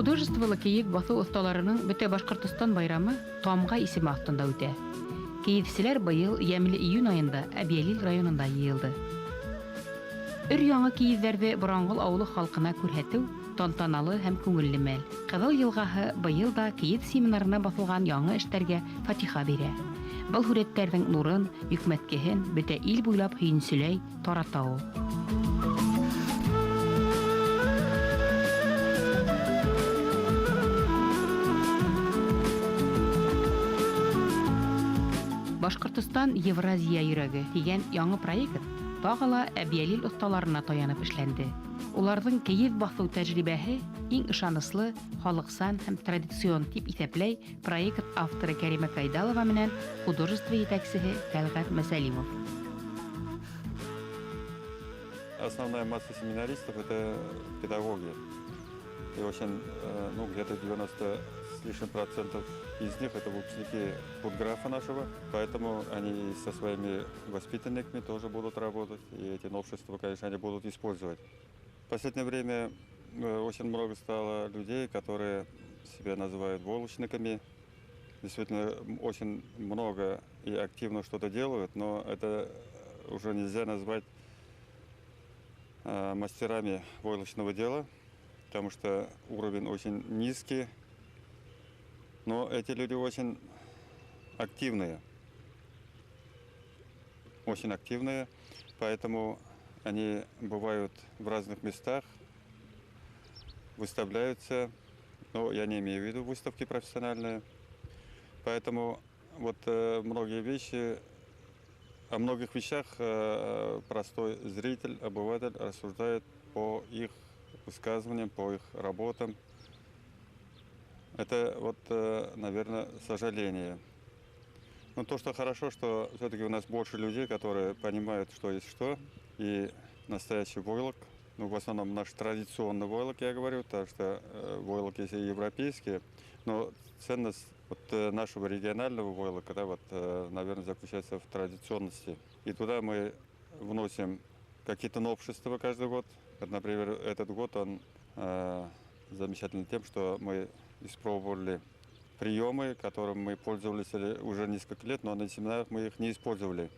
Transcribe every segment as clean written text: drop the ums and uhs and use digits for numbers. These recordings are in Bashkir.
Художестволы кейеҙ баҫыу оҫталарының бөтә Башҡортостан байрамы Тамға исеме аҫтында үтә. Кейеҙселәр быйыл йәмле июнь айында Әбйәлил районында йыйылды. Өр-яңы кейеҙҙәрҙе Боранғол ауылы халҡына күрһәтеү тантаналы һәм күңелле мәл. Ҡыҙыл йылғаһы быйыл да кейеҙ семинарына баҫылған яңы эштәргә фатиха бирә. Был һүрәттәрҙең нурын, йөкмәткеһен бөтә ил буйлап һөйөнсөләй, тарата ул. Башҡортостан Евразия йөрәге тигән яңы проект тағы ла Әбйәлил оҫталарына таянып эшләнде. Уларҙың кейеҙ баҫыу тәжрибәһе иң ышаныслы, халыҡсан һәм традицион тип иҫәпләй проект авторы Кәримә Кайдалова менән художество етәксеһе Тәлғәт Мәсәлимов. Основная масса семинаристов – это педагоги. И очень, ну, где-то 90 с лишним процентов из них – это выпускники худграфа нашего. Поэтому они со своими воспитанниками тоже будут работать. И эти новшества, конечно, они будут использовать. В последнее время очень много стало людей, которые себя называют войлочниками. Действительно, очень много и активно что-то делают, но это уже нельзя назвать мастерами войлочного дела, потому что уровень очень низкий. Но эти люди очень активные. Очень активные, поэтому они бывают в разных местах, выставляются. Но я не имею в виду выставки профессиональные. Поэтому многие вещи, о многих вещах простой зритель, обыватель рассуждает по их высказываниям, по их работам. Это, наверное, сожаление. Но то, что хорошо, что все-таки у нас больше людей, которые понимают, что есть что, и настоящий войлок, в основном наш традиционный войлок, я говорю, потому что войлок есть и европейский, но ценность нашего регионального войлока, да, наверное, заключается в традиционности. И туда мы вносим какие-то новшества каждый год. Вот, например, этот год он замечательный тем, что мы испробовали приемы, которыми мы пользовались уже несколько лет, но на семинарах мы их не использовали.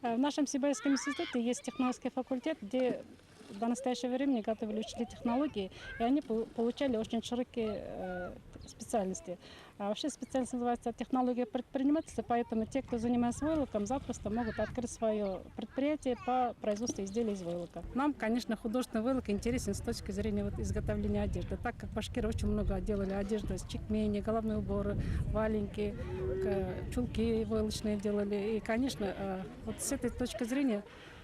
В нашем Сибайском институте есть технологический факультет, где до настоящего времени готовили учителей технологии, и они получали очень широкие специальности. А вообще специальность называется технология предпринимательства, поэтому те, кто занимается войлоком, запросто могут открыть свое предприятие по производству изделий из войлока. Нам, конечно, художественный войлок интересен с точки зрения изготовления одежды, так как башкиры очень много делали одежды с чекмени, головные уборы, валенки, чулки войлочные делали. И, конечно, с этой точки зрения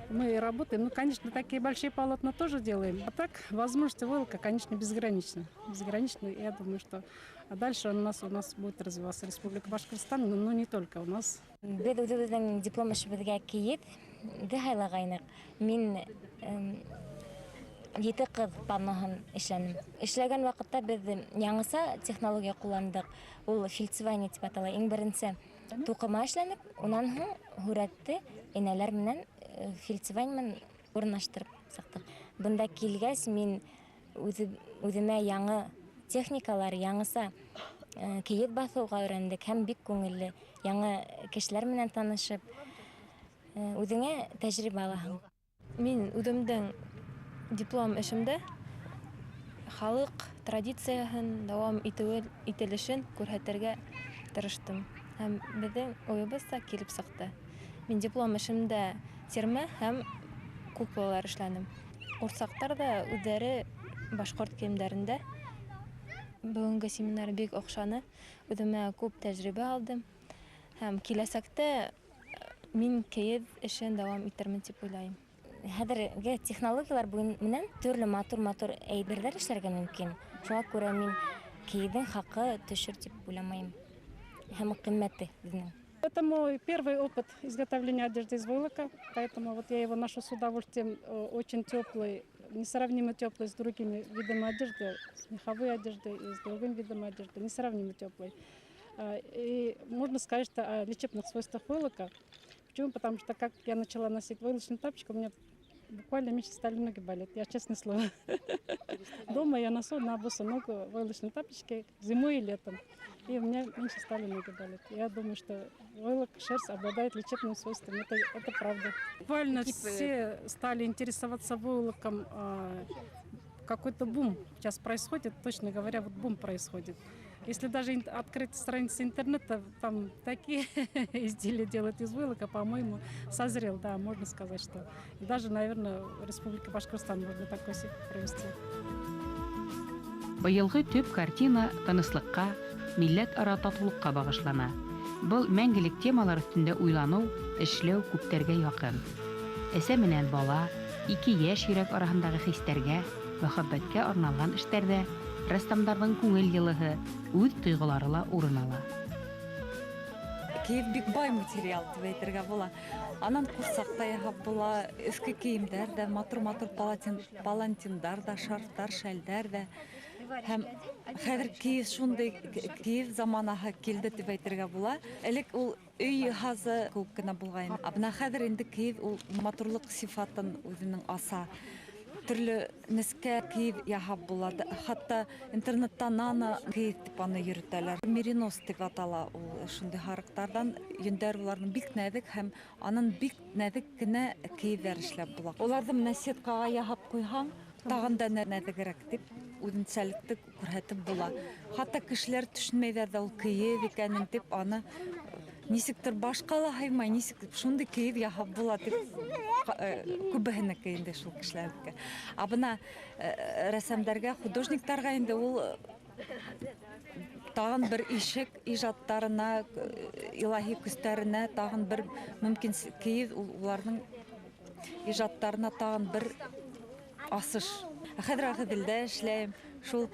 мы работаем. Конечно, такие большие полотна тоже делаем. А так, возможности войлока, конечно, безграничны. Безграничны. Я думаю, что дальше у нас будет развиваться Республика Башкортостан, но не только у нас. Беҙ үҙебеҙҙең диплом эшебеҙгә кейеҙҙе һайлағайныҡ. Мин ете ҡыҙ панноһын эшләнем. Эшләгән ваҡытта беҙ яңыса технология ҡулландыҡ. Ул фильцевание тип атала. Иң беренсе туҡыма эшләнек, унан һуң һүрәтте энәләр менән фильцевание менән урынлаштырып сыҡтыҡ. Бында килгәс, мин үҙемә яңы техникалар, яңыса кейеҙ баҫыуға өйрәндек һәм бик күңелле яңы кешеләр менән танышып, үҙеңә тәжрибә алаһың. Мин үҙемдең диплом эшемдә халыҡ традицияһын дауам ителешен күрһәтергә тырыштым. Һәм беҙҙең уйыбыҙса килеп сыҡты. Мин диплом эшемдә тирмә һәм куклалар эшләнем. Ҡурсаҡтар ҙа үҙҙәре башҡорт кейемдәрендә. Бөгөнгө семинар бик оҡшаны. Үҙемә күп тәжрибә алдым. Һәм киләсәктә мин кейеҙ эшен дауам итермен тип уйлайым. Хәҙерге технологиялар менән төрлө матур-матур әйберҙәр эшләргә мөмкин. Шуға күрә мин кейеҙҙең хаҡы төшөр тип уйламайым. Һәм ҡиммәте беҙҙең. Это мой первый опыт изготовления одежды из войлока, поэтому я его ношу с удовольствием, очень теплый, несравнимо теплый с другими видами одежды, с меховой одеждой и с другим видом одежды, несравнимо теплый. И можно сказать, что о лечебных свойствах войлока. Почему? Потому что как я начала носить войлочную тапочку, у меня буквально месяц стали ноги болеть, я честное слово. Дома Дома я ношу на босу ногу войлочные тапочки зимой и летом. И у меня меньше стали ноги болеть. Я думаю, что войлок, шерсть обладает лечебным свойством. Это правда. Буквально все стали интересоваться войлоком. Какой-то бум сейчас происходит, точно говоря, вот бум происходит. Если даже открыть страницы интернета, там такие изделия делают из войлока, по-моему, созрел, да, можно сказать, что. И даже, наверное, в Республике Башкортостан можно такой себе провести. Быйылгы төп картина тыныслыкка, милләт-ара татулыкка багышлана. Был мәңгелек темалар өҫтөндә уйланыу, эшләү күптәргә яҡын. Әсә менән бала, ике йәш йөрәк араһындағы хистәргә, мөхәббәткә арналған эштәрҙә рәссамдарҙың күңел йылыһы, үҙ тойғолары ла урын ала. Кейеҙ бик бай материал тип әйтергә була. Анан ҡурсаҡ та яһап була, өҫкө кейемдәр ҙә, матур-матур палантиндар ҙа, шарфтар, шәлдәр ҙә. Һәм хәҙер кейеҙ шундай кейеҙ заманаһы килде тип әйтергә була. Элек ул өй йыһазы кеүек кенә булғайны. Ә бына хәҙер инде кейеҙ ул матурлыҡ сифатын үҙенең аса. Төрлө нескә кейеҙ яһап була. Хатта интернетта нано кейеҙ тип аны йөрөтәләр. Меринос тип атала ул шундай һарыҡтарҙан. Йөндәр уларҙың бик нәҙек һәм анан бик нәҙек кенә кейеҙҙәр эшләп була. Уларҙы менә сеткаға яһап ҡуйһаң, тағын да нәҙегерәк тип үҙенсәлекте күрһәтеп була. Хатта кешеләр төшөнмәйҙәр ҙә ул кейеҙ икәнен тип аны нисектер башҡа ла һыймай, нисек шундай кейеҙ яһап була тип күбеһенеке инде шул кешеләрҙеке. Ә бына рәссамдарға, художниктарға инде ул тағын бер ишек ижадтарына, илаһи көстәренә тағын бер мөмкин кейеҙ ул уларҙың ижадтарына тағын бер асыш. Ә хәҙер Ағиҙелдә эшләйем, шул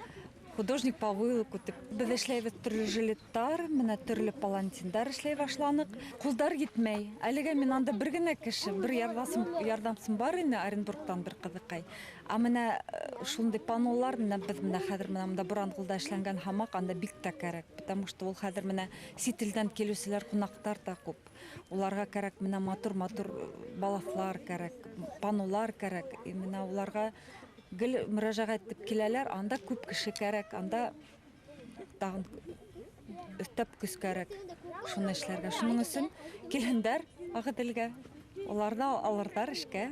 художник по войлоку тип. Беҙ эшләйбеҙ төрлө жилеттар, менә төрлө палантиндар эшләй башланыҡ. Ҡулдар етмәй. Әлегә мин анда бер генә кеше, бер ярҙамсым бар ине, Оренбургтан бер ҡыҙыҡай. Ә менә шундай панолар, менә беҙ менә хәҙер менә монда Буранғолда эшләнгән һамаҡ анда бик тә кәрәк, потому что ул хәҙер менә сит илдән килеүселәр, ҡунаҡтар ҙа күп. Уларға кәрәк менә матур-матур балаҫлар кәрәк, панолар кәрәк. И менә уларға гел мөрәжәғәт итеп киләләр, анда күп кеше кәрәк, анда тағын өҫтәп көс кәрәк шуны эшләргә. Шуның өсөн килһендәр Ағиҙелгә, улар ҙа алырҙар эшкә.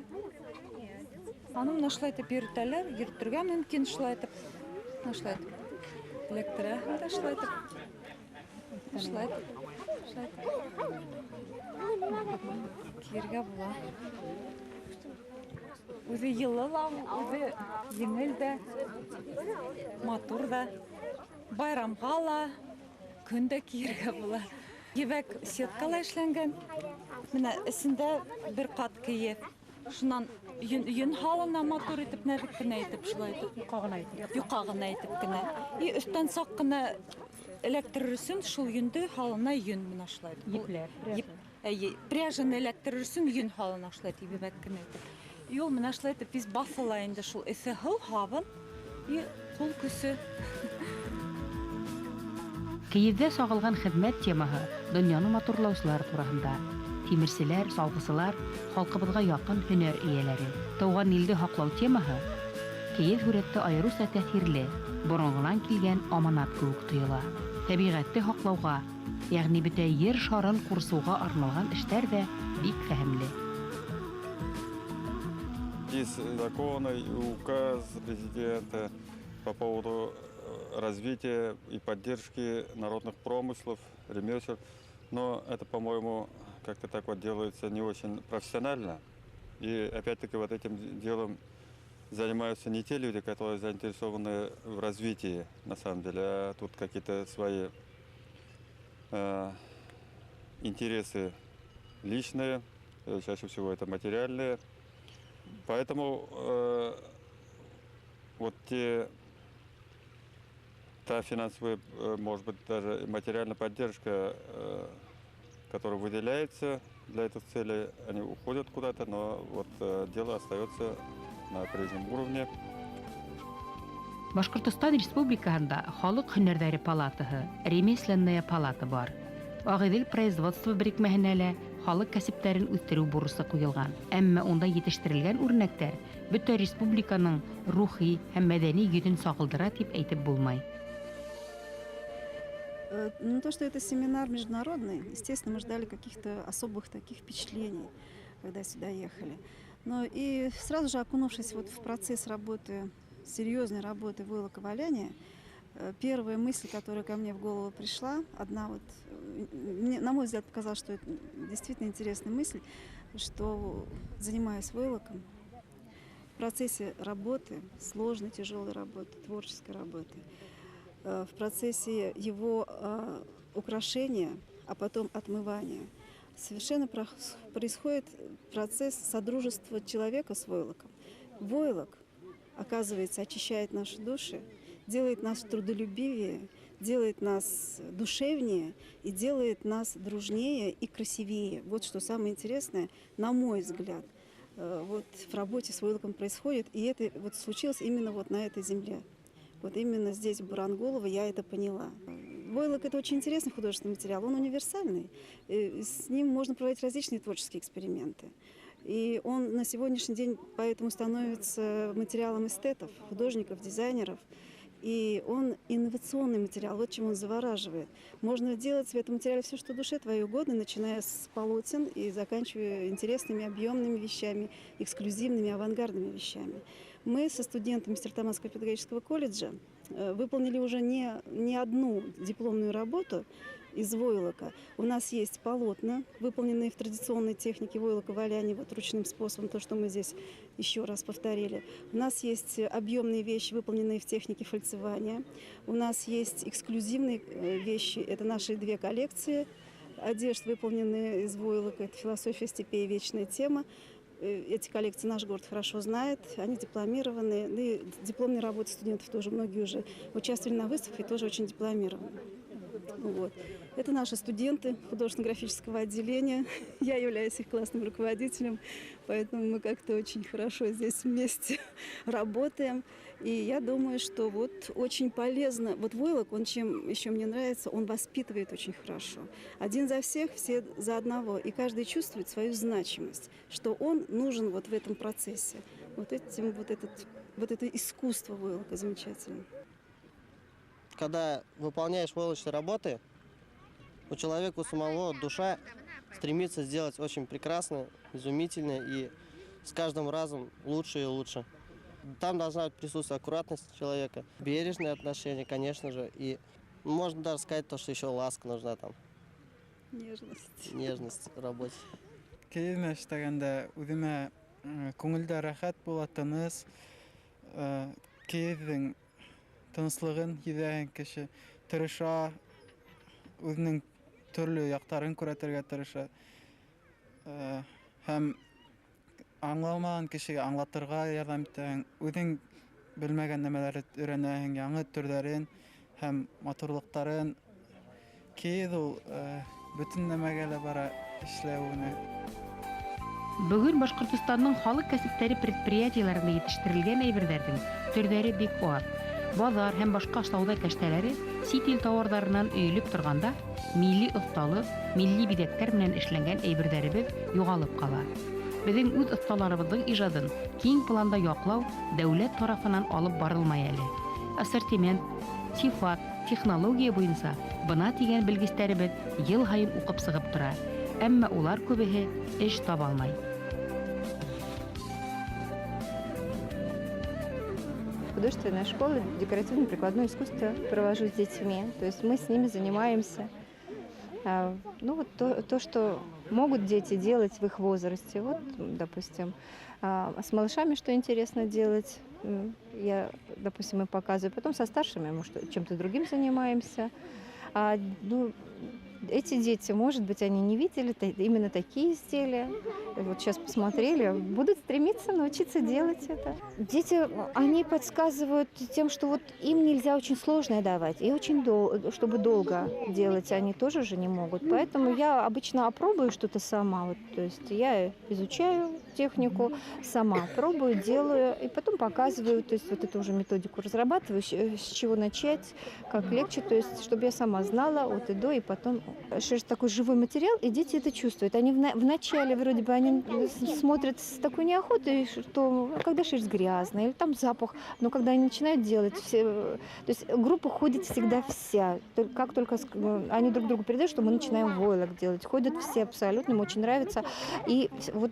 Аны менә шулай итеп йөрөтәләр, йөрөтөргә мөмкин шулай итеп. Менә шулай итеп эләктерәһең дә шулай итеп. Шулай итеп, шулай итеп. Кейергә була. Үҙе йылы ла, үҙе еңел дә, матур ҙа. Байрамға ла, көн дә кейергә була. Ебәк сеткала эшләнгән. Менә эсендә бер ҡат кейеҙ. Шунан йөн һалына матур итеп, нәҙек кенә итеп, шулай итеп. Юҡа ғына итеп. Юҡа ғына итеп кенә. И өҫтән саҡ ҡына эләктерер өсөн шул йөндө һалына йөн менә шулай итеп. Епләр, пряжа. Еп, әйе, пряжаны эләктерер өсөн йөн һалына шулай итеп, ебәк кенә итеп. И ул менә шулай итеп бис баҫыла инде шул эҫе һыу, һабын и ҡул көсө. Кейеҙҙә сағылған хеҙмәт темаһы донъяны матурлаусылар тураһында. Тимерселәр, салғысылар халҡыбыҙға яҡын һөнәр эйәләре. Тыуған илде һаҡлау темаһы кейеҙ һүрәтте айырыуса тәьҫирле, боронғонан килгән аманат кеүек тойола. Тәбиғәтте һаҡлауға, йәғни бөтә ер шарын ҡурсыуға арналған эштәр ҙә бик фәһемле. Есть законы и указ президента по поводу развития и поддержки народных промыслов, ремесел. Но это, по-моему, как-то так вот делается не очень профессионально. И опять-таки вот этим делом занимаются не те люди, которые заинтересованы в развитии, на самом деле, а тут какие-то свои интересы личные, чаще всего это материальные. Поэтому вот та финансовая, может быть, даже материальная поддержка, которая выделяется для этих целей, они уходят куда-то, но дело остается на прежнем уровне. Башҡортостан Республикаһында халыҡ һөнәрҙәре палатаһы, ремесленная палата бар. Ағиҙел производство берекмәһенә лә халыҡ кәсептәрен үҫтереү бурысы ҡуйылған. Әммә унда етештерелгән үрнәктәр бөтә республиканың рухи һәм мәҙәни йөҙөн сағылдыра тип әйтеп булмай. Ну, то, что это семинар международный, естественно, мы ждали каких-то особых таких впечатлений, когда сюда ехали. Но и сразу же окунувшись вот в процесс работы, серьезной работы войлоковаляния, первая мысль, которая ко мне в голову пришла, одна вот, мне, на мой взгляд, показалось, что это действительно интересная мысль, что, занимаясь войлоком, в процессе работы, сложной, тяжелой работы, творческой работы, в процессе его украшения, а потом отмывания, совершенно происходит процесс содружества человека с войлоком. Войлок, оказывается, очищает наши души, делает нас трудолюбивее, делает нас душевнее и делает нас дружнее и красивее. Вот что самое интересное, на мой взгляд, вот в работе с войлоком происходит, и это вот случилось именно вот на этой земле. Вот именно здесь, в Бурангулово, я это поняла. Войлок – это очень интересный художественный материал, он универсальный. С ним можно проводить различные творческие эксперименты. И он на сегодняшний день поэтому становится материалом эстетов, художников, дизайнеров. И он инновационный материал, вот чем он завораживает. Можно делать в этом материале все, что душе твоей угодно, начиная с полотен и заканчивая интересными, объемными вещами, эксклюзивными, авангардными вещами. Мы со студентами Стерлитамакского педагогического колледжа выполнили уже не одну дипломную работу из войлока. У нас есть полотна, выполненные в традиционной технике войлоковаляния, вот ручным способом, то, что мы здесь еще раз повторили. У нас есть объемные вещи, выполненные в технике фальцевания. У нас есть эксклюзивные вещи, это наши две коллекции одежд, выполненные из войлока. Это «Философия степей» и «Вечная тема». Эти коллекции наш город хорошо знает, они дипломированы. Да и дипломные работы студентов тоже многие уже участвовали на выставках и тоже очень дипломированы. Вот. Это наши студенты художественно-графического отделения. Я являюсь их классным руководителем, поэтому мы как-то очень хорошо здесь вместе работаем. И я думаю, что вот очень полезно. Вот войлок, он чем еще мне нравится, он воспитывает очень хорошо. Один за всех, все за одного. И каждый чувствует свою значимость, что он нужен вот в этом процессе. Вот этим, вот это искусство войлока замечательно. Когда выполняешь войлочные работы, у человека у самого душа стремится сделать очень прекрасно, изумительно и с каждым разом лучше и лучше. Там должна быть присутствовать аккуратность человека, бережное отношение, конечно же, и можно даже сказать то, что еще ласка нужна там. Нежность. Нежность в работе. Кейеҙ менән эшләгәндә үҙемә күңелдә рәхәт була, тыныс. Кейеҙҙең тыныслығын һиҙәһең, кеше тырыша, үҙенең төрлө яҡтарын күрһәтергә тырыша. Һәм аңламаған кешегә аңлатырға ярҙам итәһең, үҙең белмәгән нәмәләрҙе өйрәнәһең, яңы төрҙәрен һәм матурлыҡтарын. Кейеҙ ул бөтөн нәмәгә лә бара эшләүенә. Бөгөн Башҡортостандың халыҡ кәсептәре предприятиеларында етештерелгән әйберҙәрҙең төрҙәре бик аҙ. Баҙар һәм башҡа сауҙа кәштәләре сит ил тауарҙарынан өйөлөп торғанда, милли оҫталыҡ, милли биҙәктәр менән эшләнгән әйберҙәребеҙ юғалып ҡала. Беҙҙең үҙ оҫталарыбыҙҙың ижадын киң планда яҡлау дәүләт тарафынан алып барылмай әле. Ассортимент, сифат, технология буйынса бына тигән белгестәребеҙ йыл һайын уҡып сығып тора. Әммә улар күбеһе эш таба алмай. Художественная школа, декоративно-прикладное искусство провожу с детьми. То есть мы с ними занимаемся. Ну вот то, что могут дети делать в их возрасте. Вот, допустим, с малышами что интересно делать, я, допустим, им показываю. Потом со старшими мы чем-то другим занимаемся. Ну, эти дети, может быть, они не видели именно такие изделия. Вот сейчас посмотрели, будут стремиться научиться делать это. Дети, они подсказывают тем, что вот им нельзя очень сложное давать, и очень чтобы долго делать, они тоже же не могут. Поэтому я обычно опробую что-то сама. Вот, то есть я изучаю технику, сама пробую, делаю, и потом показываю. То есть вот эту уже методику разрабатываю, с чего начать, как легче, то есть чтобы я сама знала от и до, и потом. Шерсть такой живой материал, и дети это чувствуют. Они вначале вроде бы они они смотрят с такой неохотой, что когда шерсть грязная или там запах, но когда они начинают делать, все, то есть группа ходит всегда вся. Как только они друг другу передают, что мы начинаем войлок делать, ходят все абсолютно, им очень нравится. И вот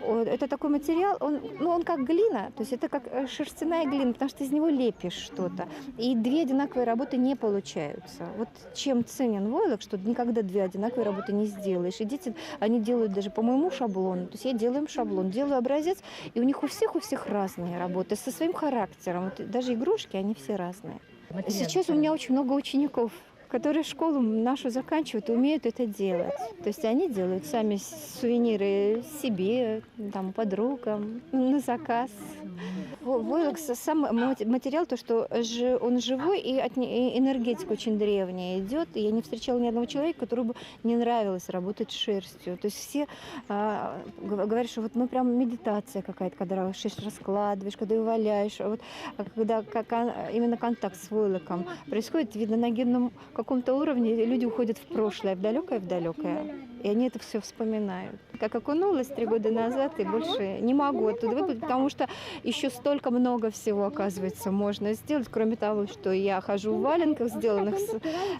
это такой материал, он, ну, он как глина, то есть это как шерстяная глина, потому что из него лепишь что-то. И две одинаковые работы не получаются. Вот чем ценен войлок, что никогда две одинаковые работы не сделаешь. И дети, они делают даже по моему шаблону. То есть я делаю им шаблон, делаю образец, и у них у всех разные работы, со своим характером. Вот даже игрушки, они все разные. Сейчас у меня очень много учеников, которые школу нашу заканчивают и умеют это делать. То есть они делают сами сувениры себе, там, подругам, на заказ. Войлок сам материал, то, что он живой, и энергетика очень древняя идет. И я не встречала ни одного человека, которому бы не нравилось работать с шерстью. То есть все говорят, что вот мы прям медитация какая-то, когда шерсть раскладываешь, когда ее валяешь. Вот, когда именно контакт с войлоком происходит, видно, на генном каком-то уровне люди уходят в прошлое, в далекое, в далекое. И они это все вспоминают. Как окунулась 3 года назад, и больше не могу оттуда выплыть, потому что еще столько много всего, оказывается, можно сделать, кроме того, что я хожу в валенках, сделанных,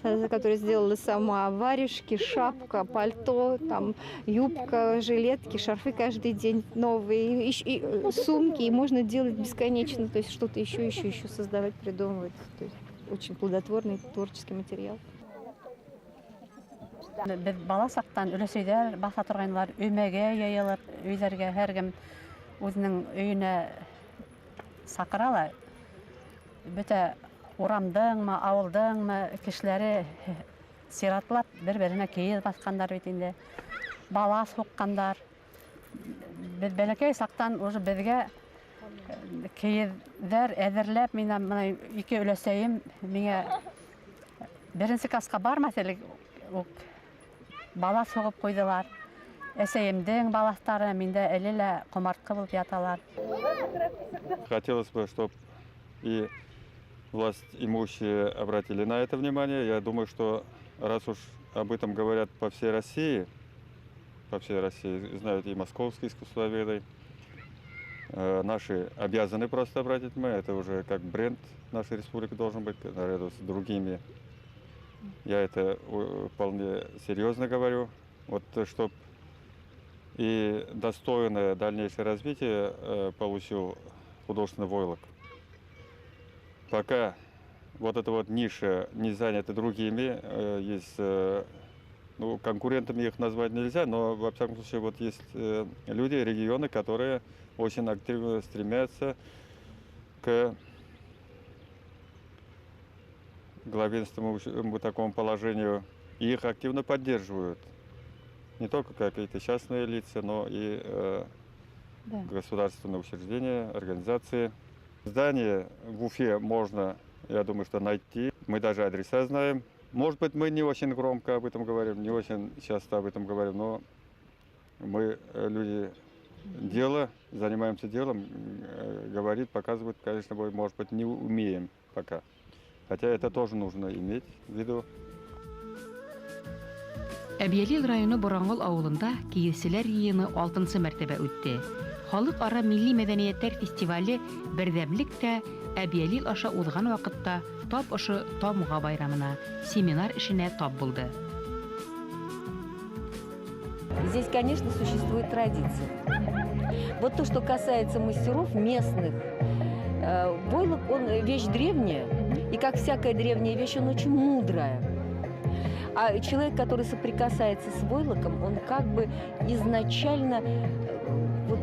которые сделала сама, варежки, шапка, пальто, там, юбка, жилетки, шарфы каждый день новые, и сумки, и можно делать бесконечно, то есть что-то еще, еще, еще создавать, придумывать. То есть очень плодотворный творческий материал. Беҙ бала саҡтан өләсәйҙәр баҫа торғайнылар, өймәгә йыйылып, өйҙәргә һәр кем үҙенең өйөнә саҡыра ла, бөтә урамдыңмы, ауылдыңмы кешеләре сиратлап бер-береһенә кейеҙ баҫҡандар бит инде, балаҫ һуҡҡандар. Беҙ бәләкәй саҡтан уже беҙгә кейеҙҙәр әҙерләп, мин бына ике өләсәйем миңә беренсе класҡа бармаҫ элек үк балаҫ һуғып ҡуйҙылар. Әсәйемдең балаҫтары миндә әле лә ҡомартҡы булып яталар. Хотелось бы, чтоб и власть имущие обратили на это внимание. Я думаю, что раз уж об этом говорят по всей России, знают и московские искусствоведы, наши обязаны просто обратить внимание. Это уже как бренд нашей республики должен быть, наряду с другими. Я это вполне серьезно говорю. Вот, чтоб и достойное дальнейшее развитие получил художественный войлок. Пока вот эта вот ниша не занята другими, есть, ну, конкурентами их назвать нельзя, но во всяком случае вот есть люди, регионы, которые очень активно стремятся к главенственному такому положению, и их активно поддерживают. Не только какие-то частные лица, но и государственные учреждения, организации. Здание в Уфе можно, я думаю, что найти. Мы даже адреса знаем. Может быть, мы не очень громко об этом говорим, не очень часто об этом говорим, но мы люди дела, занимаемся делом, говорить, показывать, конечно, мы, может быть, не умеем пока. Хотя это тоже нужно иметь в виду. Әбйәлил районы Боранғол ауылында кейеҙселәр йыйыны 6-нсы мәртәбә үтте. Халыҡ-ара милли мәҙәниәттәр фестивале берҙәмлек тә Әбйәлил аша уҙған ваҡытта тап ошо Тамға байрамына, семинар эшенә тап булды. Здесь, конечно, существует традиция. Вот то, что касается мастеров местных, войлок, он вещь древняя, и как всякая древняя вещь, он очень мудрая. А человек, который соприкасается с войлоком, он как бы изначально вот,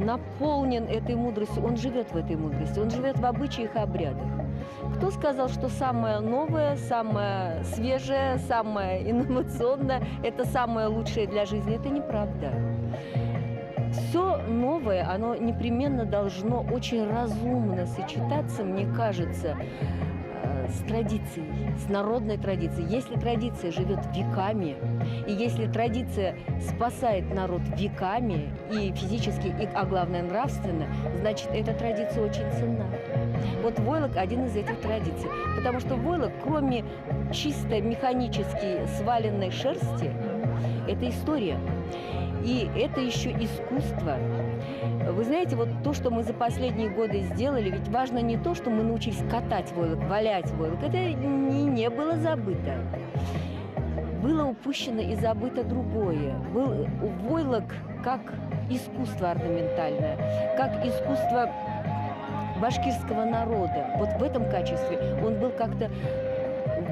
наполнен этой мудростью, он живет в этой мудрости, он живет в обычаях и обрядах. Кто сказал, что самое новое, самое свежее, самое инновационное – это самое лучшее для жизни? Это неправда. Все новое, оно непременно должно очень разумно сочетаться, мне кажется, с традицией, с народной традицией. Если традиция живет веками, и если традиция спасает народ веками, и физически, и, а главное, нравственно, значит, эта традиция очень ценна. Вот войлок один из этих традиций. Потому что войлок, кроме чисто механически сваленной шерсти, это история. И это еще искусство. Вы знаете, вот то, что мы за последние годы сделали, ведь важно не то, что мы научились катать войлок, валять войлок. Это не было забыто. Было упущено и забыто другое. Был войлок как искусство орнаментальное, как искусство башкирского народа. Вот в этом качестве он был как-то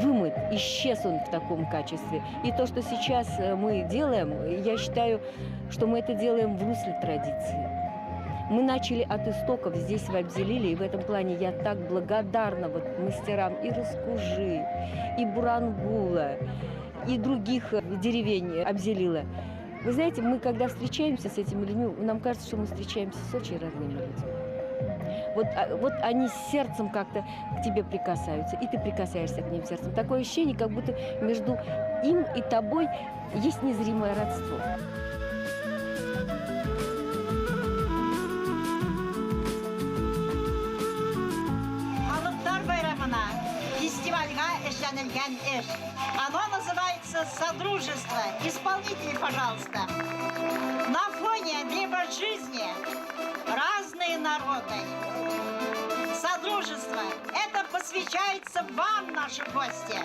вымыт, исчез он в таком качестве. И то, что сейчас мы делаем, я считаю, что мы это делаем в русле традиции. Мы начали от истоков здесь, в Абзелиле, и в этом плане я так благодарна вот мастерам и Раскужи, и Бурангула, и других деревень Абзелила. Вы знаете, мы когда встречаемся с этими людьми, нам кажется, что мы встречаемся с очень родными людьми. Вот они сердцем как-то к тебе прикасаются, и ты прикасаешься к ним сердцем. Такое ощущение, как будто между им и тобой есть незримое родство. Халыҡтар байрамына фестивальгә эшләнелгән эш. Оно называется «Содружество». Исполнители, пожалуйста. На фоне древа жизни разные народы. Содружество. Это посвящается вам, наши гости,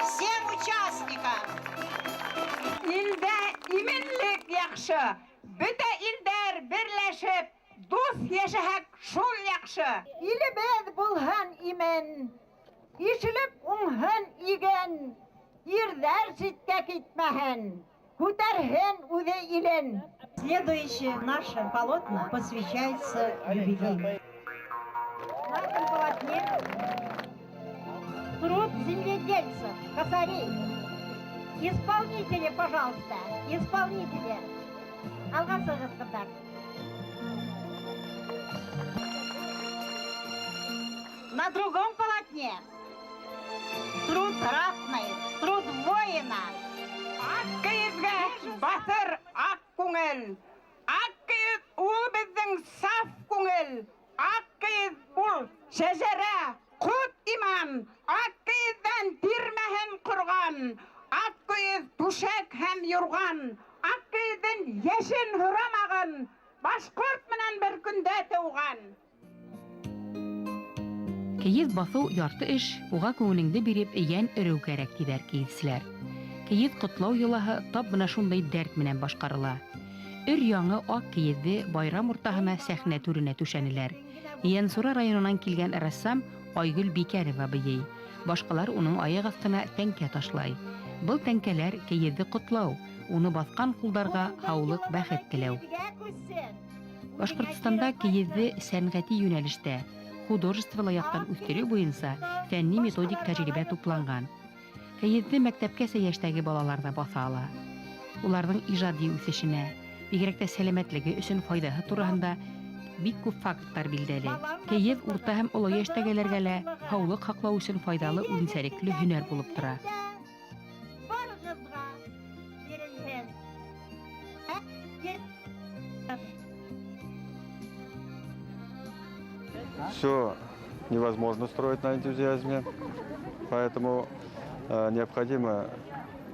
всем участникам. Илдә именлек яҡшы, бөтә илдәр берләшеп, дуҫ йәшәһәк шул яҡшы. Илебеҙ булһын имен, ишелеп уңһын иген, ирҙәр ситкә китмәһен, күтәрһен үҙе илен. Следующее наше полотно посвящается юбилею. На этом полотне труд земледельцев, косарей. Исполнители, пожалуйста, исполнители. Алға сығығыҙ, ҡыҙҙар. На другом полотне труд ратный, труд воина. Аҡ кейеҙгә баҫыр аҡ күңел. Аҡ кейеҙ ул беҙҙең саф күңел. Аҡ кейеҙ ул шәжәрә, ҡот иман. Аҡ кейеҙҙән тирмәһен ҡорған. Аҡ кейеҙ түшәк һәм юрған. Аҡ кейеҙҙең йәшен һорамаған. Башҡорт менән бер көндә тыуған. Кейеҙ баҫыу ярты эш, уға күңелеңде биреп, йән өрөү кәрәк, тиҙәр кейеҙселәр. Кейеҙ ҡотлау йолаһы тап бына шундай дәрт менән башҡарыла. Өр яңы аҡ кейеҙҙе байрам уртаһына сәхнә түренә түшәнеләр. Ейәнсура районынан килгән рәссам Айгөл Бикәрева бейей. Башҡалар уның аяҡ аҫтына тәңкә ташлай. Был тәңкәләр кейеҙҙе ҡотлау, уны баҫҡан ҡулдарға һаулыҡ, бәхет теләү. Башҡортостанда кейеҙҙе сәнғәти йүнәлештә, художестволы яҡтан үҫтереү буйынса фәнни методик тәжрибә тупланған. Кейеҙҙе мәктәпкәсә йәштәге балалар ҙа баҫа ала. Уларҙың ижади үҫешенә, бигерәк тә сәләмәтлеге өсөн файҙаһы тураһында бик күп факттар билдәле. Кейеҙ урта һәм оло йәштәгеләргә лә һаулыҡ һаҡлау өсөн файҙалы үҙенсәлекле һөнәр булып тора. Барығыҙға бирелһен. Все невозможно строить на энтузиазме, поэтому необходимо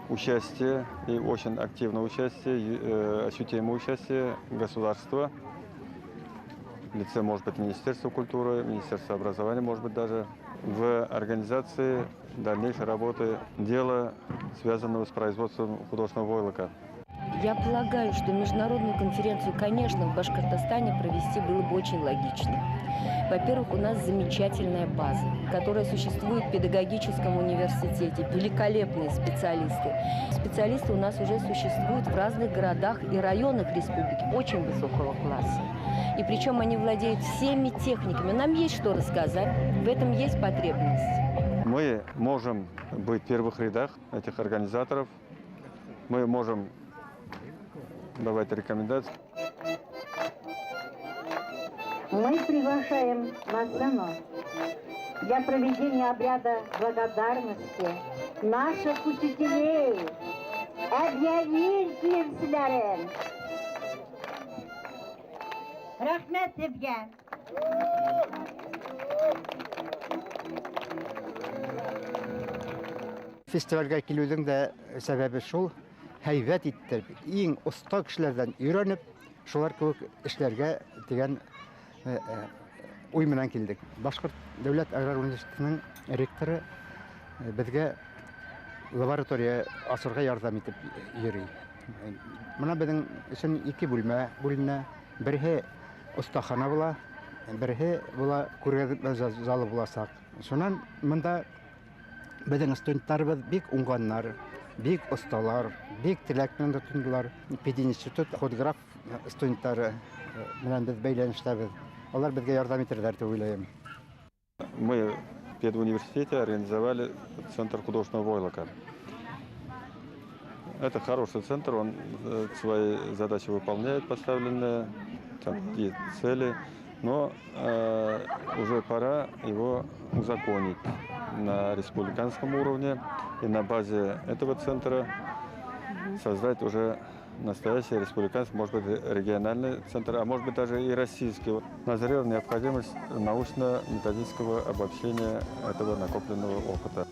участие и очень активное участие, ощутимое участие государства, в лице, может быть, Министерства культуры, Министерства образования, может быть, даже в организации дальнейшей работы дела, связанного с производством художественного войлока. Я полагаю, что международную конференцию, конечно, в Башкортостане провести было бы очень логично. Во-первых, у нас замечательная база, которая существует в педагогическом университете, великолепные специалисты. Специалисты у нас уже существуют в разных городах и районах республики очень высокого класса. И причем они владеют всеми техниками. Нам есть что рассказать, в этом есть потребность. Мы можем быть в первых рядах этих организаторов, мы можем давать рекомендации. Мы приглашаем на сцену для проведения обряда благодарности наших учителей, Әбйәлил кейеҙселәрен. Рәхмәт һеҙгә. Фестивальгә килеүҙең дә сәбәбе шул. Һәйбәт иттереп, иң оҫта кешеләрҙән өйрәнеп, шулар кеүек эшләргә тигән уй менән килдек. Башҡорт дәүләт аграр университетының ректоры беҙгә лаборатория асырға ярҙам итеп йөрөй. Бына беҙҙең өсөн ике бүлмә бүленә. Береһе оҫтахана була, береһе була күргәҙмә залы буласаҡ. Шунан бында беҙҙең студенттарыбыҙ бик уңғаннар, бик оҫталар, бик теләк менән тотондолар. Пединститут худграф студенттары менән беҙ бәйләнештәбеҙ. Улар беҙгә ярҙам итерҙәр тип уйлайым. Мы в педуниверситете организовали Центр художественного войлока. Это хороший центр, он свои задачи выполняет поставленные, там есть цели, но уже пора его узаконить на республиканском уровне и на базе этого центра создать уже настоящий республиканский, может быть, региональный центр, а может быть, даже и российский. Назрела необходимость научно-методического обобщения этого накопленного опыта.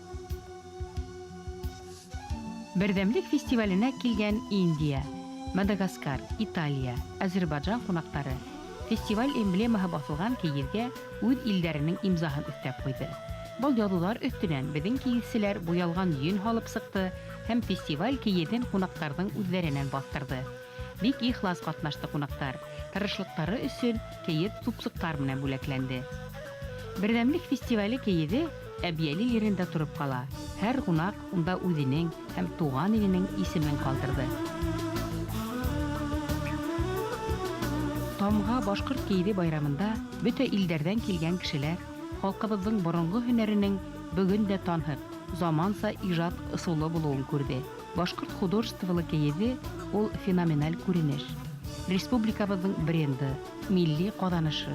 Берҙәмлек фестиваленә килгән Индия, Мадагаскар, Италия, Азербайджан ҡунаҡтары фестиваль эмблемаһы баҫылған кейеҙгә үҙ илдәренең имзаһын өҫтәп ҡуйҙы. Был яҙыуҙар өҫтөнән беҙҙең кейеҙселәр буялған йөн һалып сыҡты һәм фестиваль кейеҙен ҡунаҡтарҙың үҙҙәренән баҫтырҙы. Бик ихлас ҡатнашты ҡунаҡтар. Тырышлыҡтары өсөн кейеҙ тупсыҡтар менән бүләкләнде. Берҙәмлек фестивале кейеҙе Әбйәлил ерендә тороп ҡала. Һәр ҡунаҡ унда үҙенең һәм туған иленең исемен ҡалдырҙы. Тамға башҡорт кейеҙе байрамында бөтә илдәрҙән килгән кешеләр халҡыбыҙҙың боронғо һөнәренең бөгөн дә танһыҡ, заманса ижад ысулы булыуын күрҙе. Башҡорт художестволы кейеҙе ул феноменаль күренеш. Республикабыҙҙың бренды, милли ҡаҙанышы.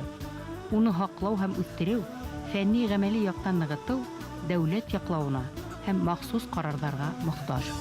Уны һаҡлау һәм үҫтереү, фәнни ғәмәли яҡтан нығытыу дәүләт яҡлауына һәм махсус ҡарарҙарға мохтаж.